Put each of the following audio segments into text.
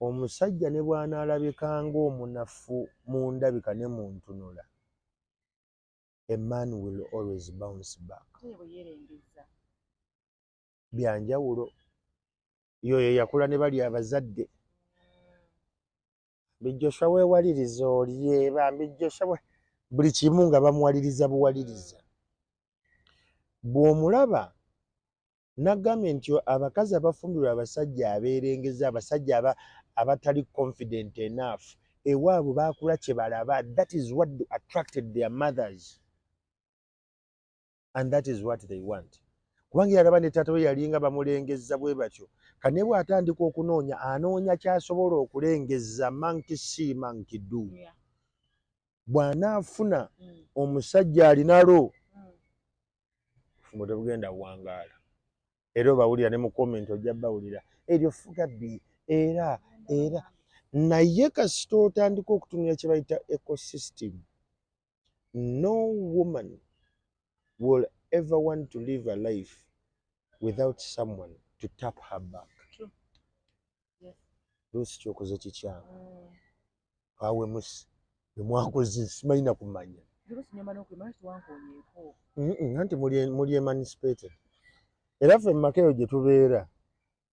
Omusajja ne bw'anaalabika ng'omunafu mu ndabika ne mu ntunula, a man will always bounce back. Ate ye bwe yeerengezza. Byanjawulo. Yoyo yakula ne bali abazadde, "Bambi Joshua, weewaliriza olye, bambi Joshua." Buli kimu nga bamuwaliriza buwaliriza. Bw'omulaba nagambye nti abakazi abafumbirwa abasajja abeerengeza, abasajja abatali confident enough, ewaabwe baakula kye balaba. That is what attracted their mothers and that is what they want, kubanga yalaba ne taata we yalinga bamulengeza bwe batyo. Kane bw'atandika okunoonya, anoonya ky'asobola okulengeza. Monkey see, monkey do. Bw'anaafuna omusajja alinalo, bufumbo tebugenda wangaala. Era obawulira ne mu comment, ojja bawulira eryo fuga bbi era naye kasita otandika okutunula kye bayita ecosystem, no woman will ever want to live a life without someone to tap her back. True. Yes. Luusi kyokoze kikyamu, awemusi emwakoze simanyi na kumanya. Luusi nyamba n'okulima, lwaki tewankoonyeeko? Anti muli emancipated. Era ffe mu maka eyo gye tubeera,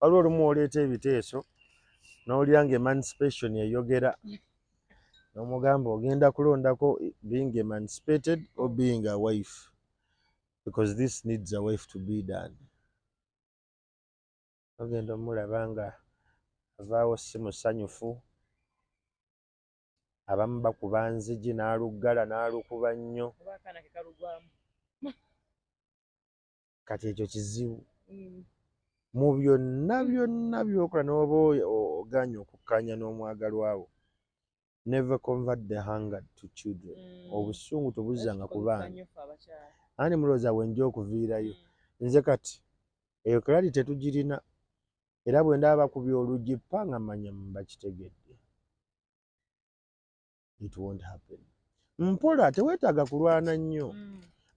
waliwo olumu oleeta ebiteeso n'olya nga emancipation eyogera, n'omugamba ogenda kulondako being emancipated or being a wife, because this needs a wife to be done. Ogenda omulaba nga avaawo si musanyufu. Abamu bakuba nzigi n'aluggala n'alukuba nnyo. Oba akaana ke kalugwamu. Kati ekyo kizibu. Mu byonna byonna by'okola, n'oba ogaanye okukkaanya n'omwagalwa wo, never convert the hunger to children. Obusungu tobuzzanga ku Tukozesa baana. nnyo ffe abakyala. Ani mulowooza wenja okuviirayo? Nze kati eyo clarity tetugirina, era bwe ndaba bakubye oluggi pa, nga manya bakitegedde, it won't happen. Mpola, teweetaaga kulwana nnyo,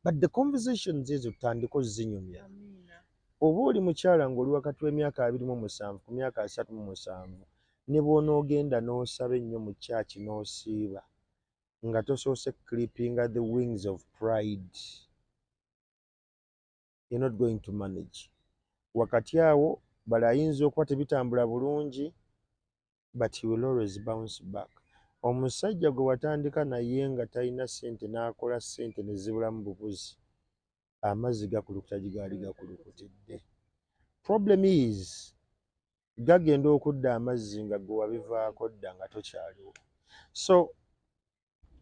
but the conversations ezo tutandika ozinyumya. Amiina. Oba oli mukyala ng'oli wakati w'emyaka 27 ku myaka 37, ne bw'onoogenda n'osaba ennyo mu kyaki n'osiiba nga tosoose clippinga the wings of pride, you're not going to manage. Wakati awo bala ayinza okuba tebitambula bulungi, but he will always bounce back. Omusajja gwe watandika naye nga talina ssente n'akola ssente ne zibulamu bubuzi, amazzi gakulukuta gye gaali gakulukutidde. Problem is gagenda okudda amazzi nga gwe wabivaako dda, nga tokyaliwo. So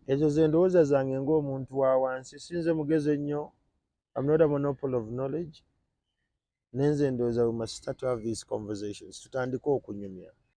ezo ze ndowooza zange ng'omuntu wa wansi. Sinze mugezi ennyo, I'm not a monopoly of knowledge, nenze ndowooza we must start to have these conversations, tutandike okunyumya.